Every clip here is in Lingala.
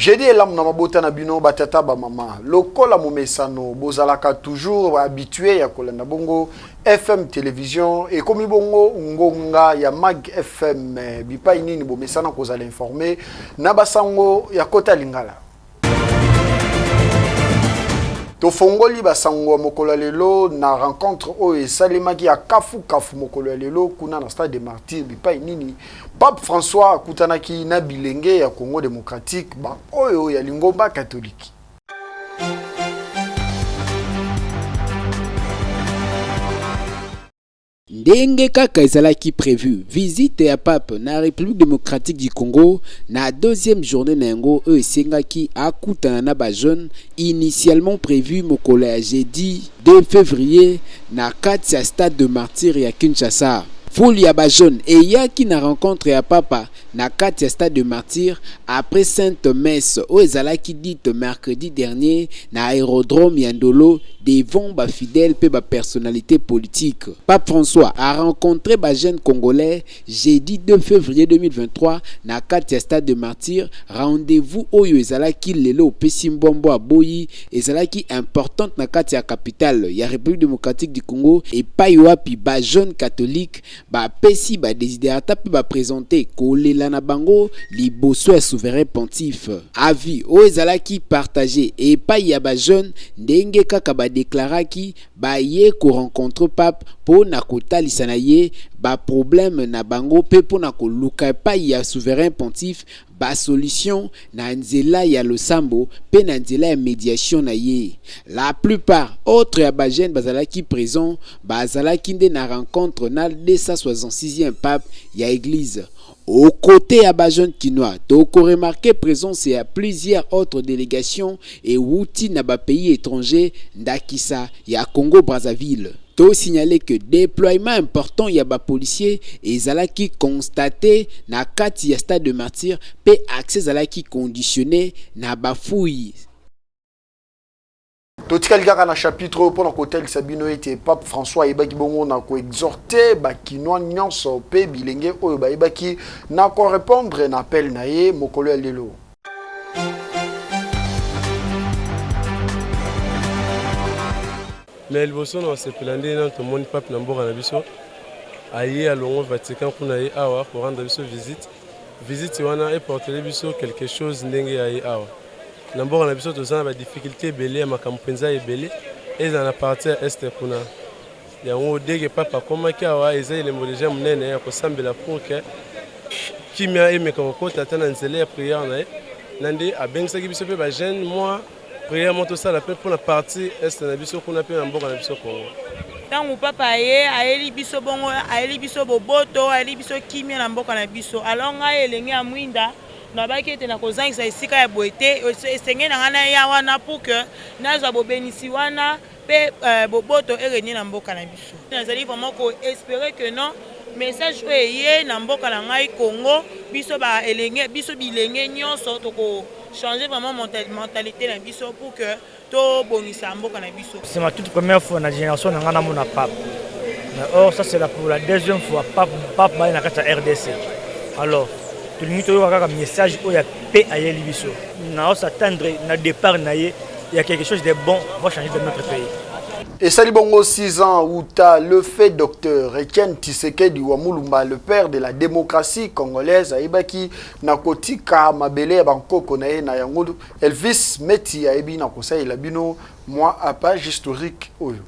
Jeudi elamu na mabota na bino ba tata ba mama. Lokola momesano bozalaka toujours habitué ya kolanda bongo FM television ekomi bongo ngonga ya Mag FM bipai nini bomesana kozala informé na basango ya kota lingala. Tofongoli basango ya mokolo ya lelo na rencontre oyo esalemaki ya kafu kafu mokolo ya lelo kuna na stade de Martyrs bipai nini Pape François akutanaki na bilenge ya Congo democratique ba oyo ya lingomba katoliki. Ndenge kaka ezalaki prevu, visite ya Pape na Republique democratique du Congo na deuxième journee na yango oyo esengaki akutana na ba jeunes initialement prevu mokolo ya jeudi 2 fevrier na kati ya stade de martyrs ya Kinshasa. Foule ya ba jeunes eyaki na rencontre ya Papa na kati ya stade de martyrs après sainte messe oyo ezalaki dite mercredi dernier na aerodrome ya Ndolo devant ba fidèles pe ba personnalites politiques. Pape François a rencontre ba jeunes congolais jeudi 2 février 2023 na kati ya stade de martyrs. Rendez-vous oyo ezalaki lelo opesi mbwambwa aboyi ezalaki importante na kati ya capitale ya République démocratique du Congo epai wapi ba jeunes catholiques Bapesi ba desiderata mpe ba presenter kolela na bango liboso ya souverain pontife. Avis oyo ezalaki partager epayi ya ba jeunes ndenge kaka ba declaraki baye ko rencontrer pape mpo na kotalisa na ye ba problèmes na bango mpe mpo na koluka epayi ya souverain pontife ba solutions na nzela ya losambo pe na nzela ya mediation na ye. La plupart autres ya ba jeunes bazalaki presents bazalaki nde na rencontre na 266e pape ya eglise. Aux cotes ya ba jeunes kinois, toko remarquer presence ya plusieurs autres delegations ewuti na ba pays etrangers ndakisa ya Congo Brazzaville. To signaler que deploiement important ya ba policiers ezalaki constate na kati ya stade de martyrs pe accès ezalaki conditionne na ba fouilles. Totikali kaka na chapitre oyo mpona kotalisa bino ete Pape François ayebaki bongo na koexhorte bakinois nyonso mpe bilenge oyo bayebaki na korepondre na appel na ye mokolo ya lelo. Mais liboso na kosepela nde nanu tomoni pape na mboka na biso aye alongo Vatican kuna aye awa ko rendre biso visite. Visite wana e portele biso quelque chose ndenge aye awa. Na mboka na biso toza na ba difficultes ebele ya makambo mpenza ebele ezala na partie ya est kuna. Yango dès que pape akomaki awa eza elembo dejà monene ya kosambela pour que kimia emeka kokota ata na nzela ya prière na ye na nde abengisaki biso mpe ba jeunes mwa Prière moko tosala pe pona partie est na biso kuna pe na mboka na biso Congo. Tango papa aye, ayeli biso bongo, ayeli biso boboto, ayeli biso kimia na mboka na biso. Alors ngai elenge ya mwinda, nalobaki ete nakozangisa esika ya boye te, esengeli na ngai naya wana pour que nazwa bobenisi wana pe boboto e regner na mboka na biso. Nazali vraiment ko esperer que non, message oyo eye na mboka na ngai Congo, biso ba elenge, biso bilenge nionso toko changer vraiment mentalite na biso pour que to bongisa mboka na biso. C'est ma toute première fois na generation na nga namona pape. Mais or ça c'est la pour la deuxième fois pape pape baye na kati ya RDC. Alors tolingi toyoka kaka message oyo ya paix ayeli biso. Na s'attendre na départ na ye il y a quelque chose de bon va changer dans notre pays. Esali bongo 6 ans uta le fait docteur Etienne Tshisekedi wa Mulumba, le père de la démocratie congolaise, ayebaki na kotika mabele ya bankoko na ye. Na yango Elvis Meti ayebi na kosalela bino mwa page historique oyo.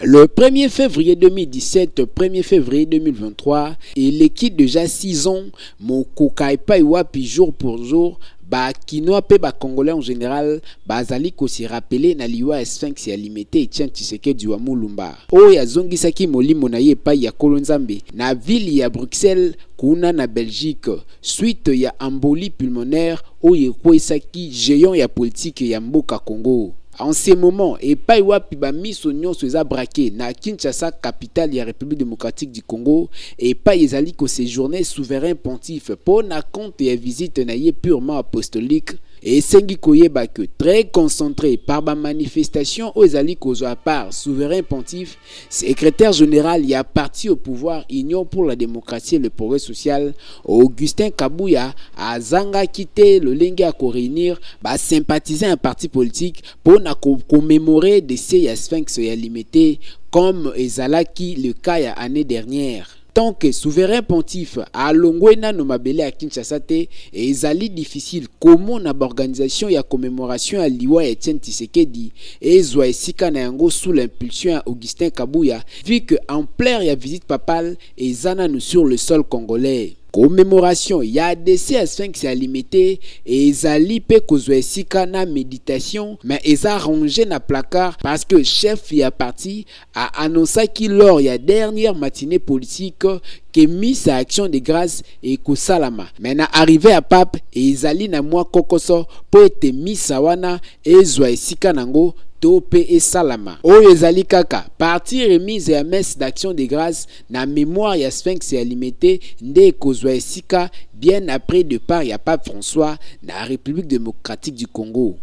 Le 1er février 2017, 1er février 2023, eleki dejà 6 ans, mokoka epai wapi jour pour jour, ba Kinois pe ba Congolais en general bazali ko se rappeler na liwa ya Sphinx ya Limete Etienne Tshisekedi wa Mulumba, oyo azongisaki molimo na ye epai ya Nkolo Nzambe na ville ya Bruxelles kuna na Belgique suite ya embolie pulmonaire oyo ekweisaki geant ya politique ya mboka Congo. En ce moment, epai wapi ba miso nionso eza braquer na Kinshasa, capitale ya Republique democratique du Congo, epai ezali ko sejourner souverain pontife po na compte ya visite na ye purement apostolique, Esengi koyeba que très concentré par ba manifestations oyo ezali kozwa part souverain pontife, secretaire general ya parti au pouvoir Union pour la democratie et le progrès social, Augustin Kabuya azangaki te lolenge ya ko reunir ba sympathisants ya parti politique mpo na ko commemorer decès ya Sphinx ya Limete comme ezalaki le cas ya annee dernière. Tant que souverain pontife alongwe nano mabele ya Kinshasa te, ezali difficile komona ba organisation ya commemoration ya liwa ya Etienne Tshisekedi ezwa esika na yango sous l'impulsion ya Augustin Kabuya vu que ampleur ya visite papale eza nanu sur le sol congolais. Commemoration ya decès ya Sphinx ya Limete ezali pe kozwa esika na meditation mais eza range na placard parce que chef ya parti a annoncaki lors ya dernière matinee politique que misa ya action de grace ekosalama mais na arrivee ya pape ezali na mwa kokoso mpo ete misa wana ezwa esika nango to pe esalama. Oyo ezali kaka partie remise ya messe d'action de grace na memoire ya Sphinx ya Limete nde ekozwa esika bien après depart ya pape François na Republique democratique du Congo.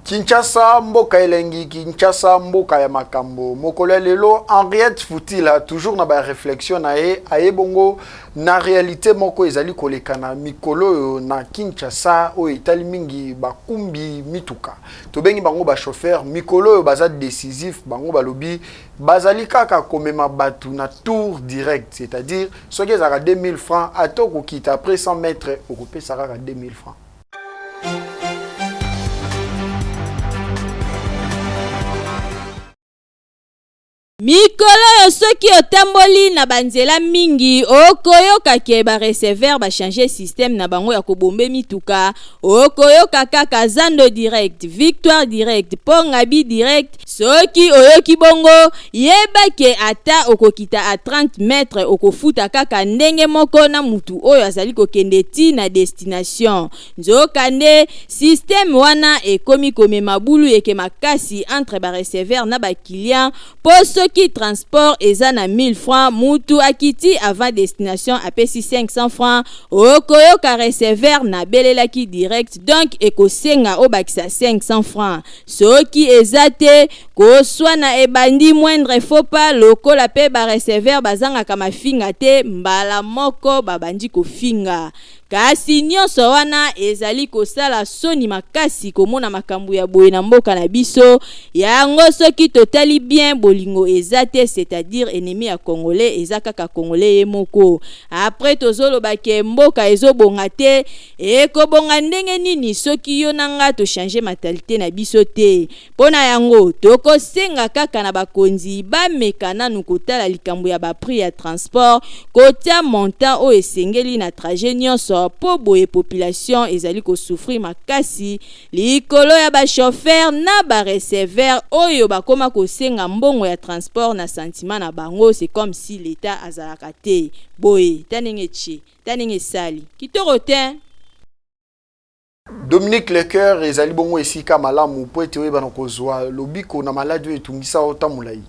Kinshasa mboka elengi, Kinshasa mboka ya makambo. Mokolo ya lelo Henriette Futila toujours na ba réflexion na ye aye bongo na réalité moko ezali koleka na mikolo oyo na Kinshasa oyo etali mingi bakumbi mituka. Tobengi bango ba chauffeur mikolo oyo baza décisif, bango balobi bazali kaka komema bato na tour direct, c'est-à-dire soki ezalaka 2000 francs ata okokita après 100 mètres okopesa kaka 2000 francs. Mikolo oyo soki otamboli na ba nzela mingi okoyoka ke ba receveur ba changer système na bango ya kobombe mituka, okoyoka kaka zando direct, victoire direct, pont ngabi direct. Soki oyoki bongo yeba ke ata okokita a 30 mètres okofuta kaka ndenge moko na mutu oyo azali kokende ti na destination. Nzokande, système wana ekomi komema bulu eke makasi entre ba receveurs na ba clients mpo soki transport eza na 1000 francs, mutu akiti avant destination apesi 500 francs, okoyoka receveur nabelelaki direct donc ekosenga obakisa 500 francs. Soki eza te, koswana ebandi moindre faux pas lokola pe ba receveurs bazangaka mafinga te, mbala moko babandi kofinga. Kasi nionso wana ezali kosala soni makasi komona makambu ya boye na mboka na biso, yango soki totali bien bolingo eza te c'est à dire ennemi ya congolais eza kaka congolais ye moko après tozoloba ke mboka ezobonga te ekobonga ndenge nini soki yo na nga to changer mentalite na biso te Mpo na yango, tokosenga kaka na bakonzi bameka nanu kotala likambo ya ba prix ya transport, kotia montant oyo esengeli na trajet nionso mpo boye population ezali ko souffrir makasi likolo ya ba chauffeurs na ba receveurs oyo bakoma kosenga mbongo ya transport na sentiment na bango, c'est comme si l'Etat azalaka te. Boye, ta ndenge etie, ta ndenge esali. Kitoko tein! Dominique Lecoeur ezali bongo esika malamu mpo ete oyeba na kozwa lobiko na maladi oyo etungisa yo ntango molai.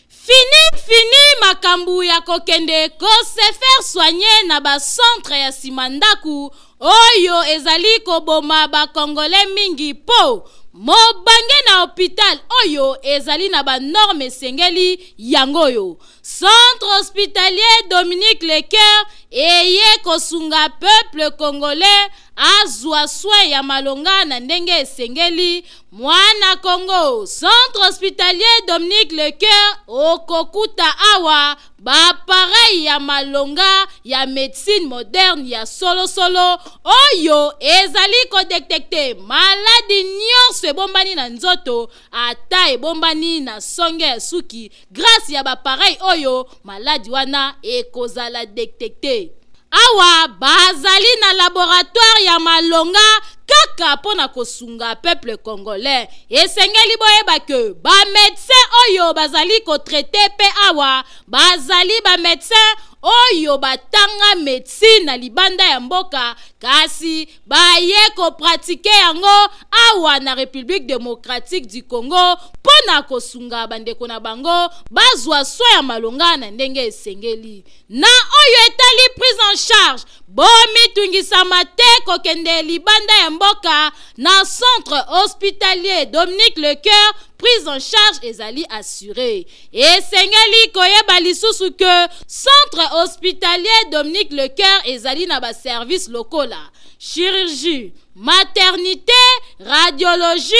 Fini fini makambu ya kokende ko se faire soigner na ba centre ya sima ndaku oyo ezali koboma ba congolais mingi po mobange na hopital oyo ezali na ba normes esengeli yango oyo Centre hospitalier Dominique Lecoeur eye kosunga peuple congolais azua soin ya malonga na ndenge esengeli. Mwana Congo, Centre hospitalier Dominique Lecoeur okokuta awa ba appareils ya malonga ya medecine moderne ya solo solo oyo ezali ko detecter maladi nionso ebombani na nzoto ata ebombani na songe ya suki. Grace ya ba appareil oyo maladi wana ekozala detecte. Awa bazali na laboratoire ya malonga kaka mpo na kosunga peuple congolais. Esengeli boyeba que ba medecins oyo bazali ko traiter mpe awa bazali ba medecins oyo batanga medecine na libanda ya mboka kasi baye ko pratiquer yango awa na Republique democratique du Congo mpo na kosunga bandeko na bango bazwa soin ya malonga na ndenge esengeli. Na oyo etali prise en charge, bomitungisama te kokende libanda ya mboka na centre hospitalier Dominique Lecoeur, prise en charge ezali assurée. Esengeli koyeba lisusu que centre hospitalier Dominique Lecoeur ezali na ba services lokola chirurgie, maternité, radiologie,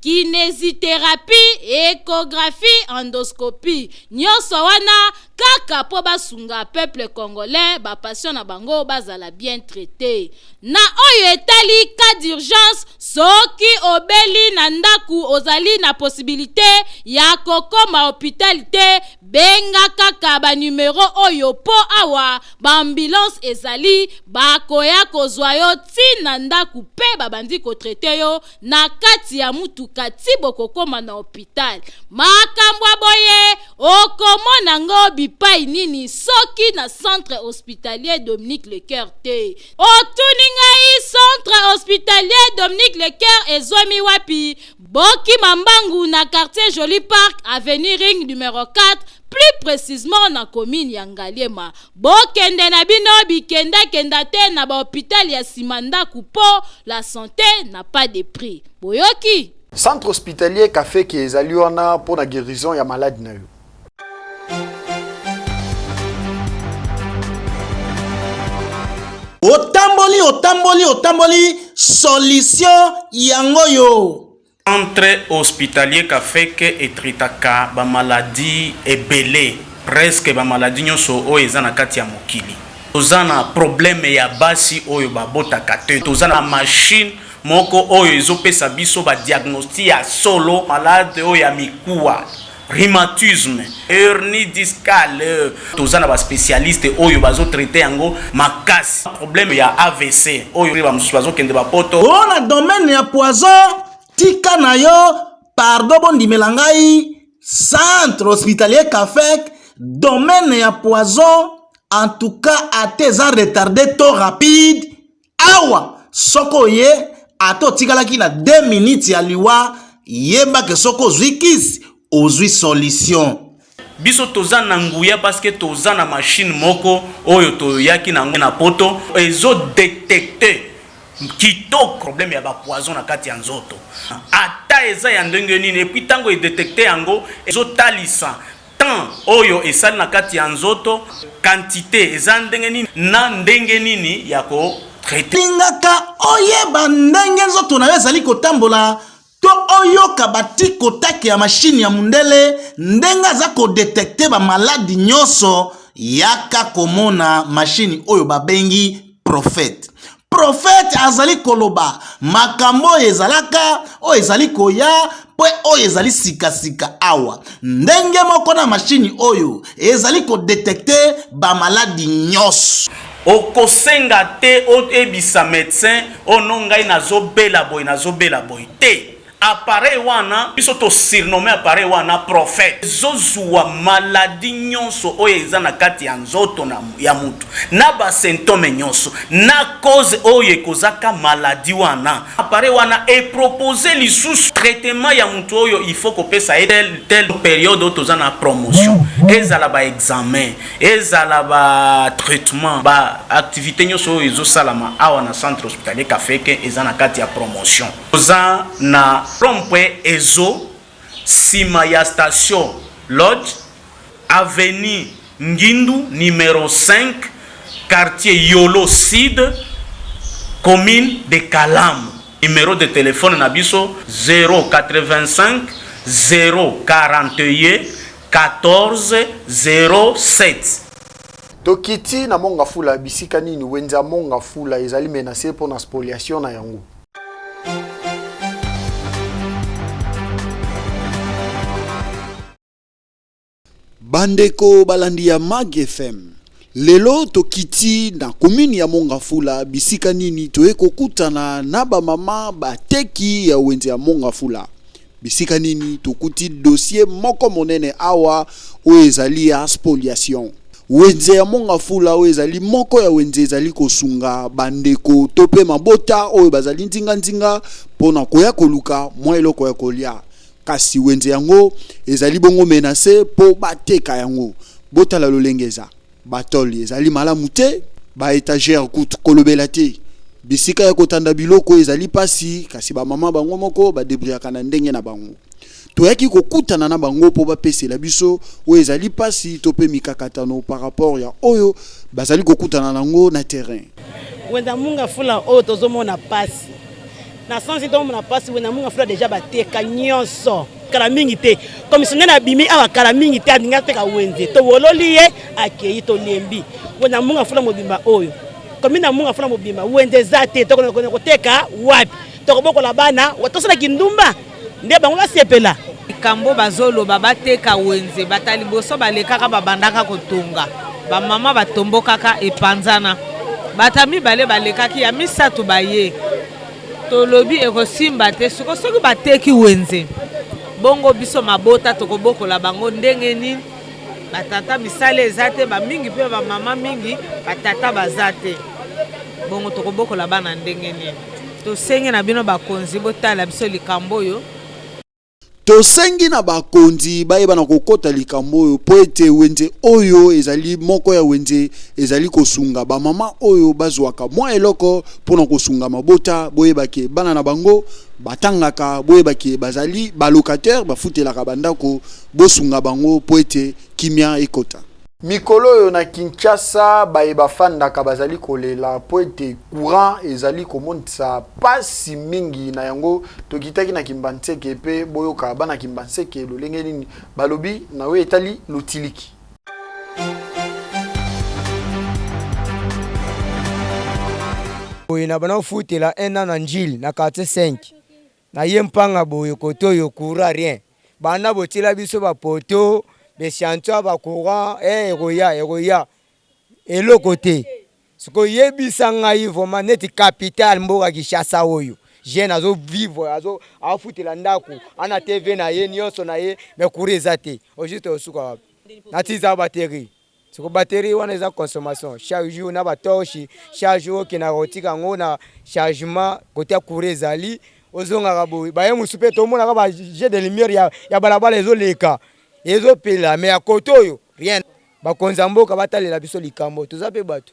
kinésithérapie, échographie, endoscopie. Nyonso wana kaka mpo basunga peuple congolais, ba patients na bango bazala bien traité. Na oyo etali cas d'urgence, soki obeli na ndaku ozali na possibilité ya kokoma hôpital te, benga kaka ba numero oyo mpo awa ba ambulance ezali, bakoya kozwa yo ti na ndaku mpe babandi kotraite yo na kati ya mutuka ti bokokoma na hôpital. Makambo ya boye okomona ngo bipai nini soki na centre hospitalier Dominique Lecoeur te? Otuni ngai centre hospitalier Dominique Lecoeur ezwami wapi? Bokima mbangu na quartier Joli Park, avenue Ring numéro 4, plus précisément na commune ya Ngaliema. Bokende na bino bikendakenda te na bahôpital ya nsima ndako mpo la santé n'a pas de prix. Boyoki? Centre hospitalier Kafeke ezali wana mpona guérison ya maladi na yo. Otamboli, otamboli, otamboli, solution yango yo. Centre hospitalier Kafeke etraitaka bamaladi ebele, presque bamaladi nyonso oyo eza na kati ya mokili. Toza na problème ya basi oyo babotaka te, toza na machine moko oyo ezopesa biso badiagnostic ya solo, malade oyo ya mikuwa, rhumatisme, hernie discale, toza na baspécialiste oyo bazotraite yango makasi. Problème ya AVC oyo bamosusu bazokende bapoto. O na domaine ya poison, tika na yo, pardon, bondimela ngai, centre hospitalier Kafek, domaine ya poison, en tout cas ate eza retardé to rapide, awa soki oye, ata otikalaki na 2 minutes ya liwa, yebake soki ozwi kisi, ozwi solution. Biso toza na nguya parce que toza na machine moko oyo toyaki nango na poto, ezodétecte kitoko problème ya bapoison na kati ya nzoto, ata eza ya ndenge nini. Et puis ntango edétecte yango, ezotalisa temps oyo esali na kati ya nzoto, quantité eza ndenge nini na ndenge nini ya kotraite. Lingaka oyeba ndenge nzoto na yo ezali kotambola to oyoka batikotake ya mashine ya mundele ndenge aza kodétecte bamaladi nyonso, yaka komona mashine oyo babengi prophète. Prophète azali koloba makambo oyo ezalaka, oyo ezali koya, mpe oyo ezali sikasika awa. Ndenge moko na mashine oyo ezali kodétecte bamaladi nyonso. Okosenga te oyebisa médecin oyo: "Ngai nazobela boye, nazobela boye" te. Appareil wana, biso tosurnomme appareil wana prophète. Ezozwa maladi nyonso oyo eza na kati ya nzoto ya mutu, na basymptôme nyonso, na cause oyo ekozaka maladi wana. Appareil wana epropose lisusu traitement ya mutu oyo il faut kopesa ye tel tel période. Oyo toza na promotion, ezala baexamen, ezala batraitement, baactivité nyonso oyo ezosalama awa na centre hospitalier Kafeke eza na kati ya promotion. Toza na rond-point Ezo, nsima ya station Lodge, avenue Ngindu numéro 5, quartier Yolo Sud, commune de Kalamu. Numéro de téléphone na biso 085 041 14 07. Tokiti na Mont Ngafula. Bisika nini wenze ya Mont Ngafula ezali menacé mpona spoliation na yango? Bandeko balandi ya Mag FM, lelo tokiti na commune ya Mont Ngafula, bisika nini toye kokutana na bamama bateki ya wenze ya Mont Ngafula, bisika nini tokuti dossier moko monene awa oyo ezali ya spoliation. Wenze ya Mont Ngafula oyo ezali moko ya wenze ezali kosunga bandeko to mpe mabota oyo bazali nzinganzinga mpona koya koluka mwa eloko ya kolia. Kasi wenze yango ezali bongo menace mpo bateka yango. Botala lolenge eza. Ba tole ezali malamu te, ba etagère kutu kolobela te. Bisika ya kotanda biloko ezali pasi, kasi ba mama bango moko ba debrouillaka na ndenge na bango. Toyaki kokutana na bango mpo bapesela biso oyo ezali pasi to mpe mikakatano par rapport ya oyo bazali kokutana na yango na terrain. Wenza munga fula oyo tozomona pasi na sansi tozomona pasi wenza munga fula deja bateka nyonso kala mingi te commissionnaire abimi awa kala mingi te alingi ateka wenze towololi ye akei tolembi wenza munga fula mobimba oyo commune ya munga fula mobimba wenze eza te tokende koteka wapi tokobokola bana tosala kindumba nde bango basepela. Likambo bazoloba bateka wenze bata liboso balekaka babandaka kotonga bamama batombokaka epanzana bata mibale balekaki ya misato baye tolobi ekosimba te siko soki bateki wenze bongo biso mabota tokobokola bango ndenge nini batata misala eza te bamingi mpe bamama mingi batata baza te bongo tokobokola bana ndenge nini Tosengi na bino bakonzi botala biso likambo oyo. Tosengi na bakonzi bayeba na kokota likambo oyo mpo ete wenze oyo ezali moko ya wenze ezali kosunga bamama oyo bazwaka mwa eloko mpo na kosunga mabota. Boyeba ke bana na bango batangaka, boyeba ke bazali ba locataire bafutelaka bandako, bosunga bango mpo ete kimia ekota. Mikolo oyo na Kinshasa, baye bafandaka bazali kolela mpo ete courant ezali komonisa pasi mingi. Na yango tokitaki na Kimbanseke mpe boyoka bana Kimbanseke lolenge nini balobi na oyo etali lotiliki. Boye na bana ofutela un an na Ndjili na quartier 5 na ye mpanga boye kote oyo courant rien banda botiela biso ba poteau b'echantion ba courant eh ekoya ekoya eloko te sikoyo yebisa ngai vraiment neti capital mboka Kinshasa oyo jeune azo vivre azo afutela ndako ana TV na ye nionso na ye mais courant eza te au juste osuka wapi na tiza batterie Siko batterie wana eza consommation chaque jour na ba torche chaque jour okendaka kotika yango na chargement kote ya courant ezali ozongaka boye baye mosusu mpe tomonaka ba jeu de lumière ya, ya balabala ezoleka ezopela me ya kote oyo rien. Bakonzi ya mboka batalela biso likambo, toza mpe bato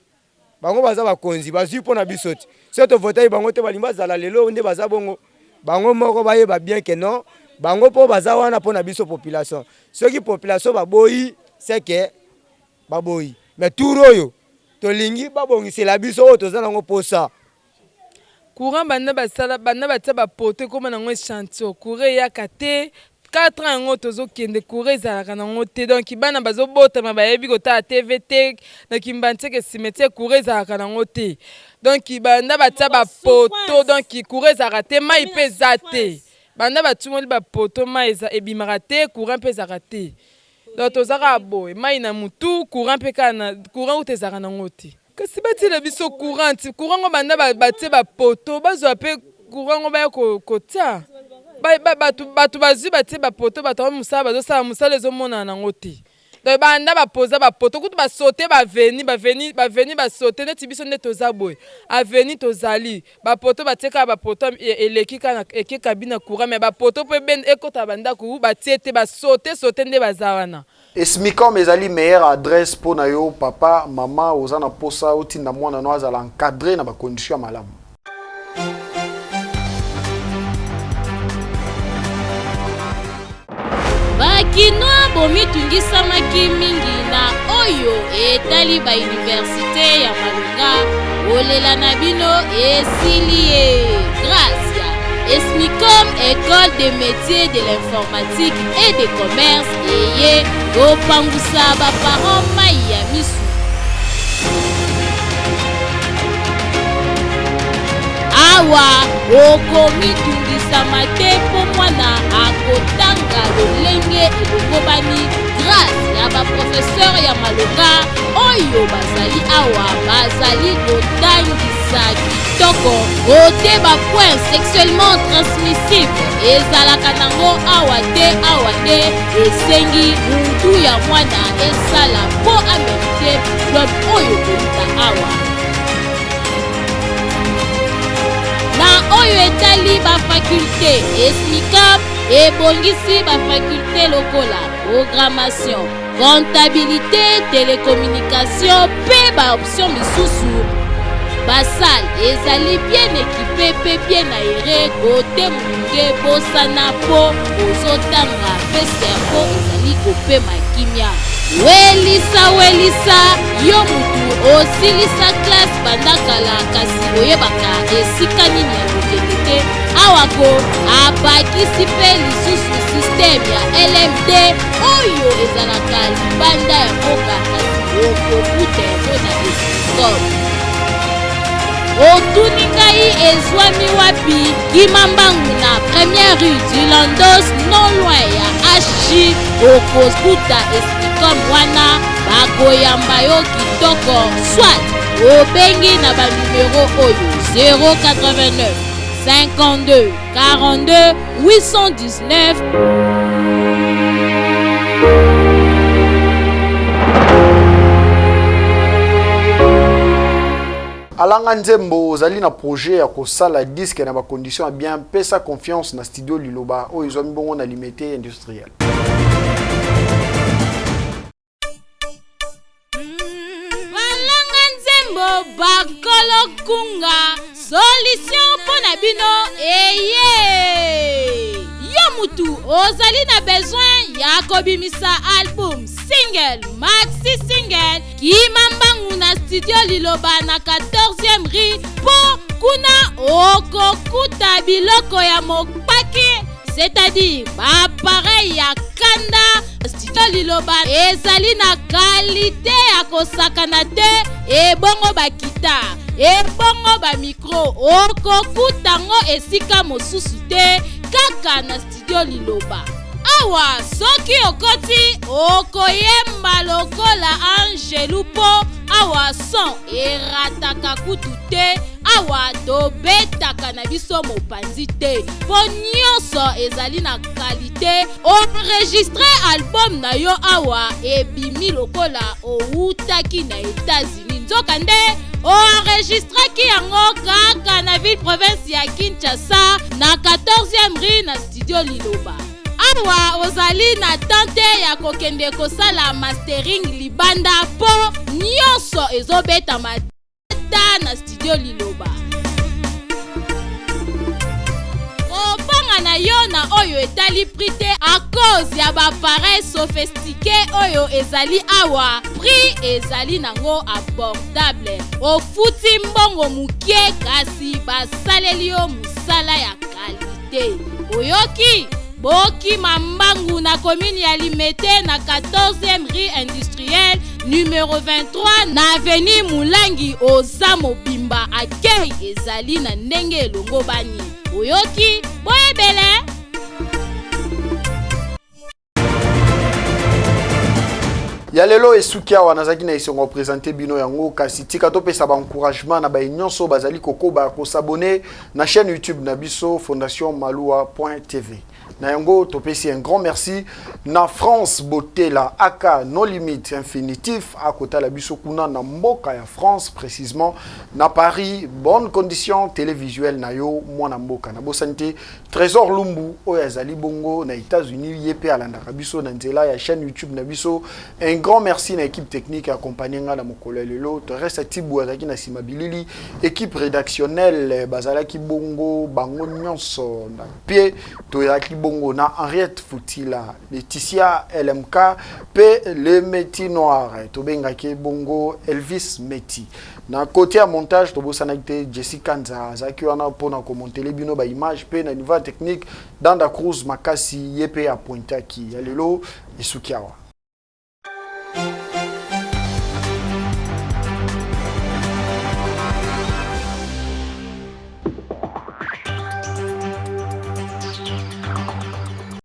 bango baza bakonzi bazwi mpo na biso te. Soki tovotaki bango te balingi bazala lelo nde baza bongo bango moko bayeba bien que non bango mpo baza wana mpo na biso population. Soki population baboyi c'est que baboyi mais tour oyo tolingi babongisela biso oyo toza nango posa. Courant banda basala banda batia ba poto ekoma nango echantillon courant eyaka te 4 ans yango tozo kende courant ezalaka nango te donc bana bazo botama bayebi kotala TV te na kimbanseke cimetière courant ezalaka nango te donc banda batia ba poto donc courant ezalaka te mayi pe eza te banda batumoli ba poto mayi ebimaka te courant pe ezalaka te donc toza kaka boye mayi na mutu courant pe kaka na courant kutu ezalaka nango te. Kasi batiela biso courant ti courant ngo banda batie ba poto bazwa pe courant ngo baya kotia batu batu bazwi batie ba poto batu yango musala bazosala musala ezomonana nango te donc banda ba poza ba poto kutu ba saute ba avenue ba avenue ba avenue ba saute neti biso nde toza boye avenue tozali ba poto batie kaka ba poto eleki kaka eke cabine ya courant mais ba poto po ekota ba ndaku batie te ba saute saute nde baza wana. Esmicom ezali meilleure adresse mpo na yo papa, mama oza na posa otinda mwana no azala encadre na ba conditions ya malamu. Ba Kinois bomitungisamaki mingi na oyo etali ba universite ya malonga, kolela na bino esili ye. Grace ya Esmicom Ecole de métiers de l'informatique et de commerce eye kopangusa ba parents mayi ya misu. Awa okomitungisama te mpo mwana akotanga lolenge elongobani grâce ya ba professeur ya malonga oyo bazali awa bazali kotangisa kitoko kote ba point sexuellement transmissible ezalaka nango awa te awa te esengi mutu ya mwana esala mpo amerite diplome oyo kouta awa na oyo etali ba faculte esmicap. Ebongisi ba faculte lokola programmation, comptabilité, télécommunication mpe ba option misusu. Ba salle ezali bien équipé mpe bien aéré kote molunge bosana mpo ozotanga mpe cerveau ezali kopema kimia. Welisa welisa yo mutu osilisa classe banda kala kasi oyebaka esika nini ya kokende te awa ko abakisi mpe lisusu système ya LMD oyo ezalaka libanda ya mboka kasi okokuta yango na Escom. Otuni ngai ezwami wapi? Kima mbangu na première rue du Landos non loin ya HJ okokuta Escom wana bakoyamba yo kitoko soit obengi na ba numero oyo 089 52 42 819. Alanga nzembo ozali na projet ya kosala disque na ba conditions ya bien pesa confiance na studio Liloba oyo ezwami bongo na Limete industriel. Balanga nzembo bakolo kunga solution mpo na bino eye yo mutu ozali na besoin ya kobimisa album single maxi single kima mbangu na studio liloba na 14e rue mpo kuna okokuta biloko ya mopaki c'est-à-dire baappareil ya kanda studio liloba ezali na kalite ya kosakana te ebongo bakita ebongo bamikro okokuta ngo esika mosusu te kaka na studio liloba awa soki okoti okoyemba lokola angelu mpo awa son erataka kutu te awa tobetaka na biso mopanzi te mpo nyonso ezali na kalite enregistre album na yo awa ebimi lokola owutaki na Etats-Unis nzokande oenregistraki yango kaka na ville province ya Kinshasa na 14e rue na studio Liloba. Awa ozali na temps te ya kokende kosala mastering libanda mpo nyonso ezobetama ta na studio Liloba. Kobanga na yo na oyo etali prix te à cause ya ba appareil sophistiqué oyo ezali awa prix ezali nango abordable ofuti mbongo mokie kasi basaleli yo mosala ya kalite oyoki bokima mbangu na commune ya limete na 14e rue industrielle numero 23 na avenue mulangi oza mobimba accueil ezali na ndenge elongobani oyoki boyebele ya lelo esuki awa nazalaki na esengo ya presente bino yango kasi tika topesa baencouragement na baye nyonso bazali kokoba kosabone na chaîne youtube na biso fondation malua tv Na yango topesi un grand merci na France Botela aka No Limite Infinitif akotala biso kuna na mboka ya France précisément na Paris bonne condition télévisuelle na yo mwana mboka na bosani te Trésor Lumbu oyo azali bongo na États-Unis ye pe alandaka biso na nzela ya chaîne YouTube na biso un grand merci na équipe technique accompagné nga na mokolo ya lelo Teresa Tibu azalaki na sima bilili équipe rédactionnelle bazalaki bongo bango nyonso na Mpe toyaki bongo na Henriette Futila, Laetitia LMK mpe le Meti Noir, tobengaki bongo Elvis Meti. Na kote ya montage tobosanaki te Jesse Kanza azalaki wana mpo na komontele bino ba image mpe na niveau ya technique Danda Cruz Makasi ye mpe apointaki. Ya lelo esuki awa.